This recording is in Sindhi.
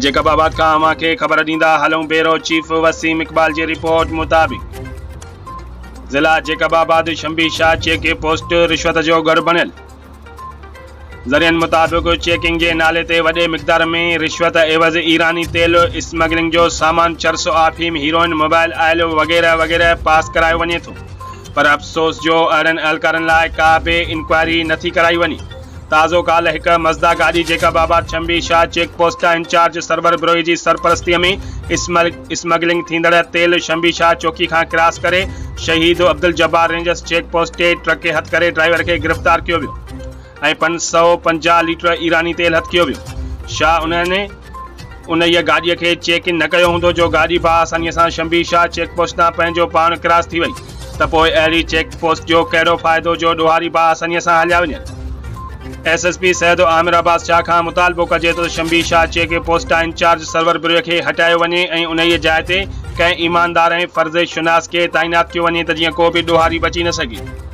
جيڪب آباد کان اوهان کي خبر ڏيندا هلون بيرو چيف وسيم اقبال جي رپورٽ مطابق ضلع Jacobabad Shambi Shah check post رشوت جو ڳڙهه بڻيل ذريعن مطابق چيڪنگ جي نالي تي وڏي مقدار ۾ رشوت عيوض ايراني تيل، اسمگلنگ جو سامان، چرس، آفيم، هيروئن، موبائل آئل وغيره وغيره پاس ڪرايو وڃي ٿو پر افسوس جو اهڙن اهلڪارن لاء ڪا به انڪوائري نٿي ڪرائي وڃي. تازو ڪالهه هڪ مزدا گاڏي جيڪب آباد شنبي شاهه چيڪ پوسٽ انچارج سرور بروهي جي سرپرستي ۾ اسمگلنگ ٿيندڙ تيل شنبي شاهه چوڪي کان ڪراس ڪري شهيد عبدالجبار رينجرز چيڪ پوسٽ تي ٽرڪ کي هٿ ڪري ڊرائيور کي گرفتار ڪيو ويو ۽ 550 ليٽر ايراني تيل هٿ ڪيو ويو. شاهه انهن انهيء گاڏيء کي چيڪ نه ڪيو هوندو جو گاڏي باآسانيء سان شنبي شاهه چيڪ پوسٽ تان پنهنجو پاڻ ڪراس ٿي وئي ته پوء اهڙي چيڪ پوسٽ جو ڪهڙو فائدو جو ڏوهاري باآسانيء سان هليا وڃن. S S P Syed Amir Abbas Shah کان مطالبو ڪجي ٿو ته شنبي شاهه چيڪ پوسٽ تان انچارج سرور بروهي کي هٽايو وڃي ۽ انهيء جاء تي ڪنهن ايماندار ۽ فرض شناس کي تعينات ڪيو وڃي ته جيئن ڪو به ڏوهاري بچي نه سگهي.